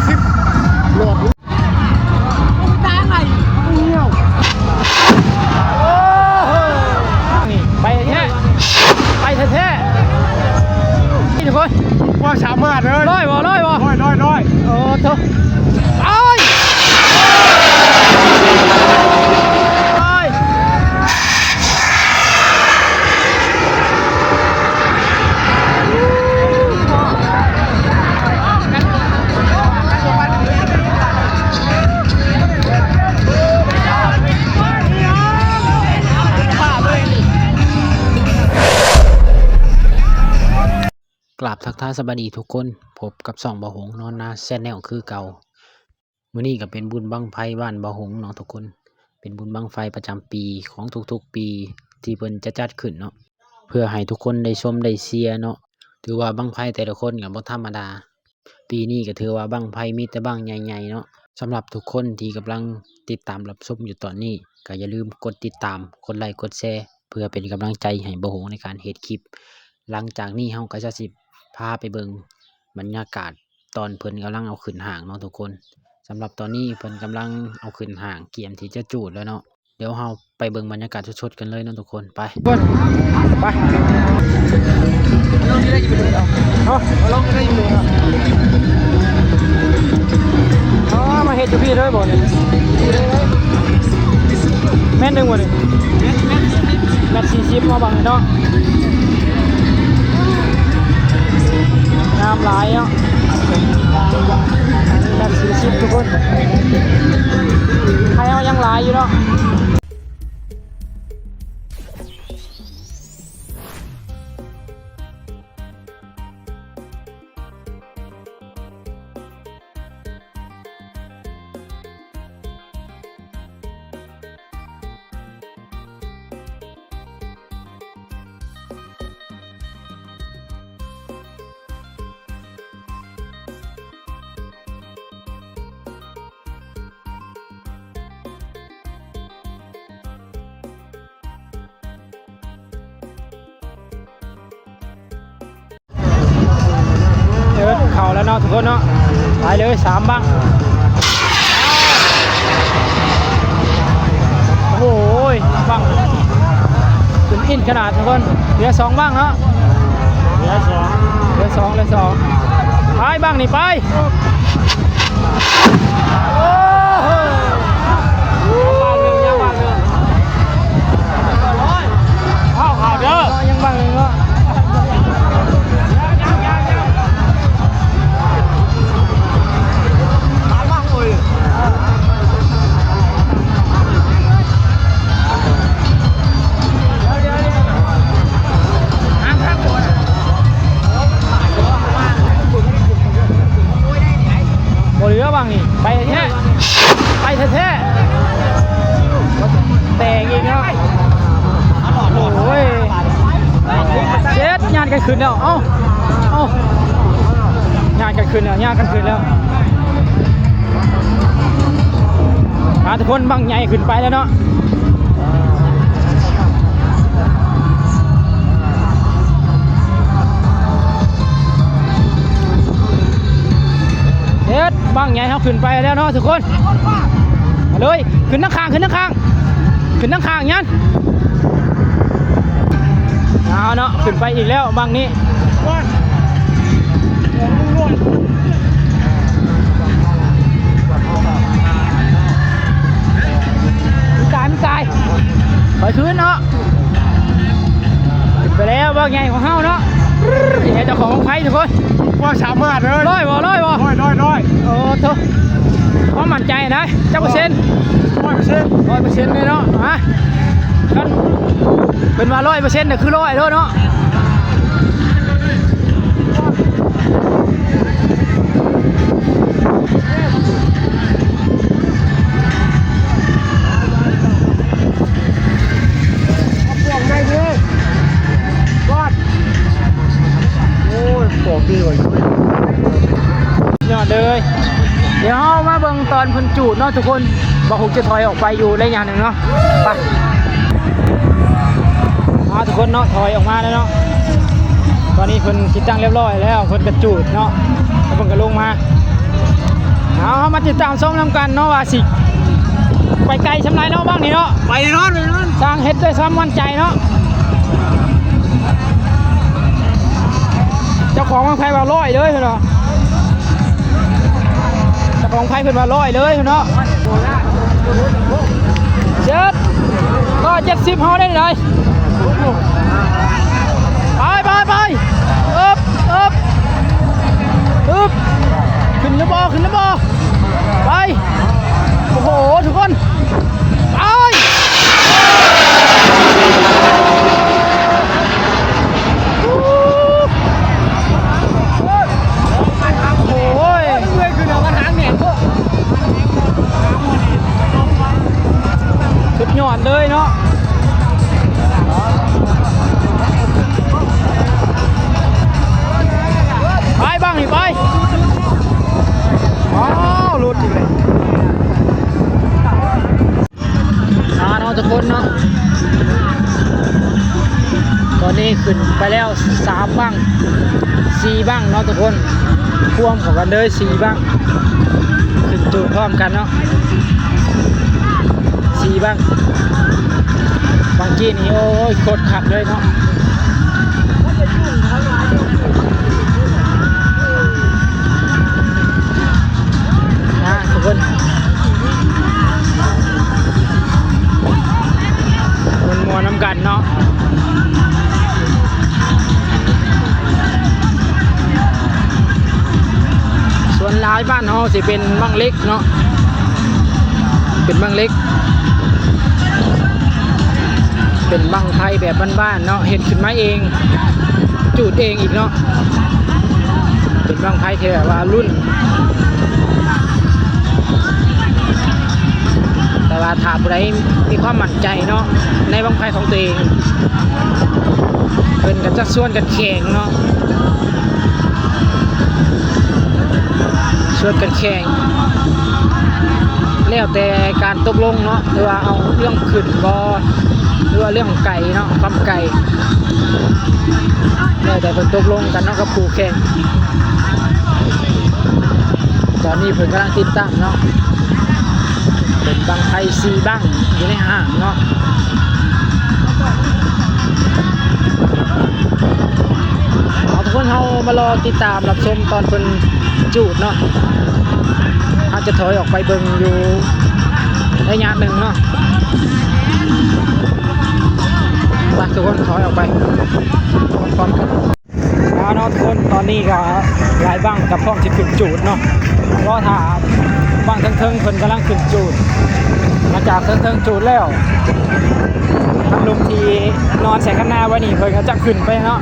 ສິບຫຼອດ ໂອ້ໂຫ ໄປແທ້ ໄປແທ້ໆ ນີ້ທຸກຄົນ ຄວາມສາມາດເລີຍ ຮ້ອຍບໍ່ ຮ້ອຍບໍ່ ຮ້ອຍ ຮ້ອຍ ຮ້ອຍ ໂອ້ໂທ ໂອ້ຍ ໂອ້ຍ. ກາບທັກທາຍສະບາຍດີທຸກຄົນ, ພົບກັບຊ່ອງບ່າວຫົງນອນນາແຊນແນວຄືເກົ່າ. ມື້ນີ້ກໍເປັນບຸນບັ້ງໄຟບ້ານບ່າວຫົງເນາະທຸກຄົນ, ເປັນບຸນບັ້ງໄຟປະຈຳປີຂອງທຸກໆປີທີ່ເພິ່ນຈະຈັດຂຶ້ນເນາະ ເພື່ອໃຫ້ທຸກຄົນໄດ້ຊົມໄດ້ເຊຍເນາະ. ຖືວ່າບັ້ງໄຟແຕ່ລະຄົນກໍບໍ່ທຳມະດາ, ປີນີ້ກໍຖືວ່າບັ້ງໄຟມີແຕ່ບັ້ງໃຫຍ່ໆເນາະ. ສຳລັບທຸກຄົນທີ່ກຳລັງຕິດຕາມຮັບຊົມຢູ່ຕອນນີ້ ກໍຢ່າລືມກົດຕິດຕາມ ກົດໄລ ກົດແຊ ເພື່ອເປັນກຳລັງໃຈໃຫ້ບ່າວຫົງໃນການເຮັດຄລິບ. ຫຼັງຈາກນີ້ເຮົາກໍຈະຊິພາໄປເບິ່ງບັນຍາກາດ ຕອນເພິ່ນກຳລັງເອົາຂຶ້ນຫ້າງເນາະທຸກຄົນ. ສຳລັບຕອນນີ້ເພິ່ນກຳລັງເອົາຂຶ້ນຫ້າງ ກຽມທີ່ຈະຈູດແລ້ວເນາະ. ດຽວເຮົາໄປເບິ່ງບັນຍາກາດສົດໆກັນເລີຍເນາະທຸກຄົນ. ໄປ ໄປ ເອົາ ເອົາລົງໄດ້ຢູ່ເນາະ ເອົາມາເຮັດຢູ່ພີ້ເລີຍບໍ່ນີ້? ແມ່ນເດ້ບໍ່ນີ້? ແມັດສີ່ສິບ ມາບັງເນາະ ງາມຫຼາຍເນາະ ແມັດສີ່ສິບທຸກຄົນ ໃຫ້ເຮົາຍັງຫຼາຍຢູ່ເນາະ. ເອີ ເຂົ້າແລ້ວເນາະທຸກຄົນເນາະ ໄປເລີຍສາມບັ້ງ ໂອ້ໂຫ ບັ້ງເປັນອິນຂະໜາດທຸກຄົນ ເຫຼືອສອງບັ້ງເນາະ ເຫຼືອສອງ ເຫຼືອສອງ ເຫຼືອສອງ ໄປບັ້ງນີ້ໄປ. ບໍ່ເຫຼືອບັ້ງນີ້ ໄປແທ້ ໄປແທ້ໆ ແຕກອີກແລ້ວ ໂອ້ຍ ເຈັດ ຍາດກັນຂຶ້ນແລ້ວ ເອົ້າ ເອົ້າ ຍາດກັນຂຶ້ນແລ້ວ ຍາດກັນຂຶ້ນແລ້ວ. ມາທຸກຄົນ ບັ້ງໃຫຍ່ຂຶ້ນໄປແລ້ວເນາະ ເຮັດ ບັ້ງໃຫຍ່ເຮົາຂຶ້ນໄປແລ້ວເນາະທຸກຄົນ ມາເລີຍ ຂຶ້ນທາງຂ້າງ ຂຶ້ນທາງຂ້າງ ຂຶ້ນທາງຂ້າງຍັນ ເອົາເນາະ ຂຶ້ນໄປອີກແລ້ວບັ້ງນີ້. ຕາຍ ມັນຕາຍ ໄປຄືນເນາະ ຂຶ້ນໄປແລ້ວບັ້ງໃຫຍ່ຂອງເຮົາເນາະ ນີ້ແຫຼະເຈົ້າຂອງບັ້ງໄຟທຸກຄົນ ຄວາມສາມາດເລີຍ ຮ້ອຍບໍ່ ຮ້ອຍບໍ່ ຮ້ອຍ ຮ້ອຍ ຮ້ອຍ ໂອ້ໂທ ຄວາມໝັ້ນໃຈນະ ຈັກເປີເຊັນ? ຮ້ອຍເປີເຊັນ ຮ້ອຍເປີເຊັນເລີຍເນາະ ຮະ ຄັນເພິ່ນວ່າຮ້ອຍເປີເຊັນ ກໍຄືຮ້ອຍໂລດເນາະ. ໂອ້ຍ ຂອງດີວ່າຢູ່ ຍອດເລີຍ ດຽວເຮົາມາເບິ່ງຕອນເພິ່ນຈູດເນາະທຸກຄົນ ບໍ່ຄົງຈະຖອຍອອກໄປຢູ່ໄລຍະໜຶ່ງເນາະ ໄປ ມາທຸກຄົນເນາະ ຖອຍອອກມາແລ້ວເນາະ ຕອນນີ້ເພິ່ນຕິດຕັ້ງຮຽບຮ້ອຍແລ້ວ ເພິ່ນກໍຈູດເນາະ ແລ້ວເພິ່ນກໍລົງມາ ຕິດຕາມຊົມນຳກັນເນາະ ວ່າຊິໄປໄກສ່ຳໃດເນາະ ບັ້ງນີ້ເນາະ. ໄປແນ່ນອນ ແນ່ນອນ. ຊ່າງເຮັດໄດ້ຊ່າງໝັ້ນໃຈເນາະ. ເຈົ້າຂອງບັ້ງໄຟວ່າຮ້ອຍເລີຍເນາະ. ເຈົ້າຂອງໄຟເພິ່ນວ່າຮ້ອຍເລີຍເນາະ. ເຈັດ ຮ້ອຍເຈັດສິບ ເຮົາໄດ້ໄດ໋. ໄປ ໄປ ໄປ ອຶບ ອຶບ ອຶບ ຂຶ້ນຫຼືບໍ່ ຂຶ້ນຫຼືບໍ່? ໄປ ໂອ້ໂຫ ທຸກຄົນ ໄປ. ໂອ້ຍ ເມື່ອຍຂຶ້ນເອົາກະຖາງແໜ້ນໂພດ. ສຸດຍອດເລີຍເນາະ. ໄປບັ້ງນີ້ໄປ. ວ້າວ ຫຼຸດອີກແລ້ວ. ອ່າເນາະທຸກຄົນເນາະ ຕອນນີ້ຂຶ້ນໄປແລ້ວສາມບັ້ງ ສີ່ບັ້ງເນາະທຸກຄົນ ພວມເຂົ້າກັນເລີຍສີ່ບັ້ງ ຂຶ້ນຈູດພ້ອມກັນເນາະ ສີ່ບັ້ງ. ບັ້ງກີ້ນີ້ ໂອ້ຍ ໂຄດຄັກເລີຍເນາະ. ນະທຸກຄົນ ມ່ວນໆນຳກັນເນາະ. ສ່ວນຫຼາຍບ້ານເຮົາຊິເປັນບັ້ງເຫຼັກເນາະ ເປັນບັ້ງເຫຼັກ ເປັນບັ້ງໄຟແບບບ້ານໆເນາະ ເຮັດຂຶ້ນມາເອງ ຈູດເອງອີກເນາະ. ເປັນບັ້ງໄຟທີ່ແບບວ່າລຸ້ນ ແຕ່ວ່າຖ້າຜູ້ໃດມີຄວາມໝັ້ນໃຈເນາະ ໃນບັ້ງໄຟຂອງຕົວເອງ ເພິ່ນກໍຈະຊວນກັນແຂ່ງເນາະ ຊວນກັນແຂ່ງ ແລ້ວແຕ່ການຕົກລົງເນາະ ຫຼືວ່າເອົາເລື່ອງຂຶ້ນບໍ່ ຫຼືວ່າເລື່ອງໄກເນາະ ຄວາມໄກ ແລ້ວແຕ່ເພິ່ນຕົກລົງກັນເນາະກັບຄູ່ແຂ່ງ. ຕອນນີ້ເພິ່ນກຳລັງຕິດຕັ້ງເນາະ ເປັນບັ້ງໄຟສີ່ບັ້ງຢູ່ໃນຫ້າງເນາະ. ເອົາ ທຸກຄົນ ເຮົາມາລໍຕິດຕາມຮັບຊົມຕອນເພິ່ນຈູດເນາະ ເຮົາຈະຖອຍອອກໄປເບິ່ງຢູ່ໄລຍະໜຶ່ງເນາະ. ໄປ ທຸກຄົນ ຖອຍອອກໄປພ້ອມໆກັນ. ເອົາເນາະທຸກຄົນ ຕອນນີ້ກໍຫຼາຍບັ້ງກໍພ້ອມຊິຂຶ້ນຈູດເນາະ ລໍຖ້າບັ້ງເທິງໆ ເພິ່ນກຳລັງຂຶ້ນຈູດ. ຫຼັງຈາກເທິງໆຈູດແລ້ວ ທາງລຸ່ມທີ່ນອນໃສ່ຄັນນາໄວ້ນີ້ ເພິ່ນກໍຈະຂຶ້ນໄປເນາະ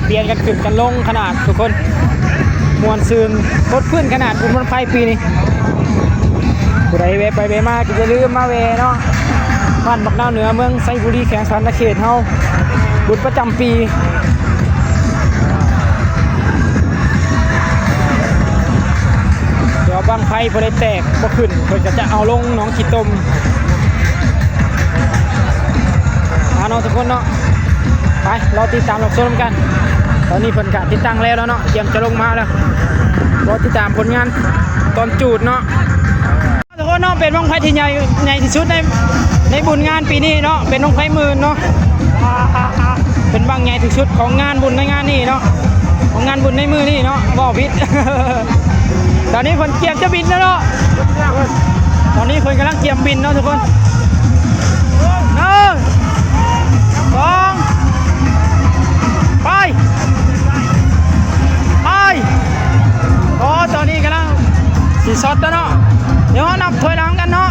ປ່ຽນກັນຂຶ້ນກັນລົງຂະໜາດທຸກຄົນ ມ່ວນຊື່ນ ສົດຊື່ນຂະໜາດບຸນບັ້ງໄຟປີນີ້. ຜູ້ໃດແວ່ໄປແວ່ມາກໍຢ່າລືມມາແວ່ເນາະ ບ້ານບັກນາວເໜືອ ເມືອງໄຊບູລີ ແຂວງສະຫວັນນະເຂດເຮົາ ບຸນປະຈຳປີ. ດຽວບັ້ງໄຟຜູ້ໃດແຕກບໍ່ຂຶ້ນ ເພິ່ນກໍຈະເອົາລົງໜອງຂີ້ຕົມ. ເອົາເນາະທຸກຄົນເນາະ ໄປ ລໍຕິດຕາມຮັບຊົມນຳກັນ. ຕອນນີ້ເພິ່ນກະຕິດຕັ້ງແລ້ວເນາະ ກຽມຈະລົງມາແລ້ວ ລໍຕິດຕາມຜົນງານຕອນຈູດເນາະ. ທຸກຄົນເນາະ ເປັນບັ້ງໄຟທີ່ໃຫຍ່ ໃຫຍ່ທີ່ສຸດໃນ ໃນບຸນງານປີນີ້ເນາະ ເປັນບັ້ງໄຟໝື່ນເນາະ ເປັນບັ້ງໃຫຍ່ທີ່ສຸດຂອງງານບຸນໃນງານນີ້ເນາະ ຂອງງານບຸນໃນມື້ນີ້ເນາະ ເວົ້າຜິດ. ຕອນນີ້ເພິ່ນກຽມຈະບິນແລ້ວເນາະ ຕອນນີ້ເພິ່ນກຳລັງກຽມບິນເນາະທຸກຄົນ. ໜຶ່ງ ສອງ ໄປ ໄປ. ອໍ ຕອນນີ້ກຳລັງຊິຊັອດແລ້ວເນາະ ດຽວເຮົານັບຖອຍຫຼັງກັນເນາະ.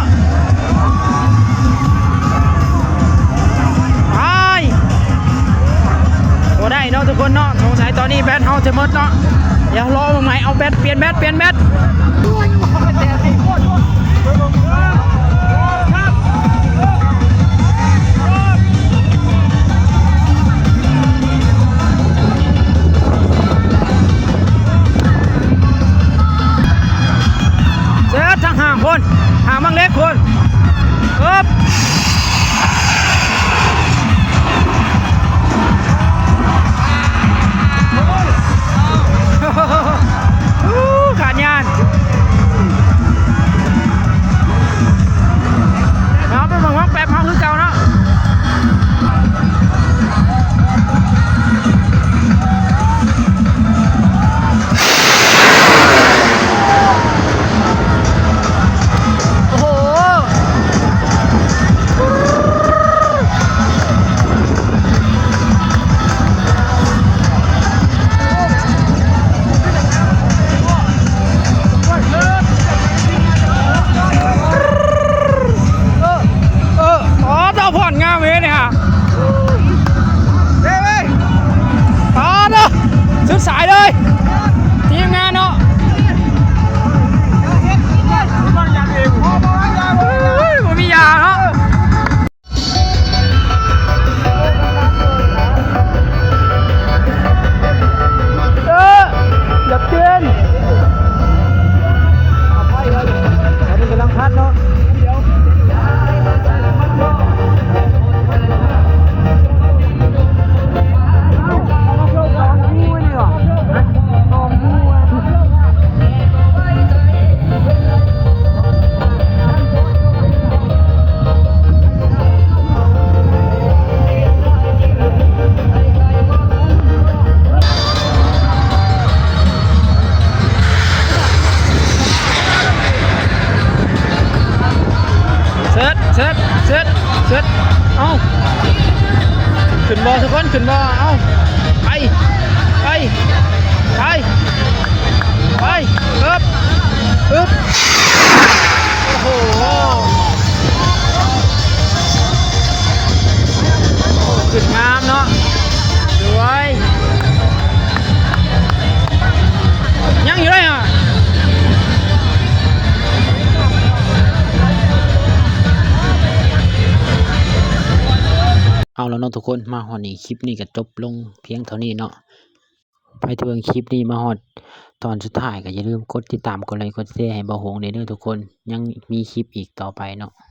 ໄປ ບໍ່ໄດ້ເນາະທຸກຄົນເນາະ ສົງໄສຕອນນີ້ແບັດເຮົາຈະໝົດເນາະ. ດຽວລໍເບິ່ງໃໝ່ ເອົາແບັດ ປ່ຽນແບັດ ປ່ຽນແບັດ. ເຈັດ ທາງຫ້າງພຸ້ນ ຫ້າງບັ້ງເຫຼັກພຸ້ນ. ເອີບ ຂາດຍານ. ທຸກຄົນຂຶ້ນບໍ່? ເອົາ ໄປ ໄປ ໄປ ໄປ ອຶບ ອຶບ ໂອ້ໂຫ ໂອ້ ຂຶ້ນງາມເນາະ ສວຍ ຍັງຢູ່ເລີຍອະ. ເອົາລະເນາະທຸກຄົນ ມາຮອດນີ້ ຄລິບນີ້ກໍຈົບລົງພຽງເທົ່ານີ້ເນາະ. ໃຜທີ່ເບິ່ງຄລິບນີ້ມາຮອດຕອນສຸດທ້າຍ ກໍຢ່າລືມກົດຕິດຕາມ ກົດໄລ ກົດແຊໃຫ້ບ່າວຫົງແດ່ເດີທຸກຄົນ ຍັງມີຄລິບອີກຕໍ່ໄປເນາະ.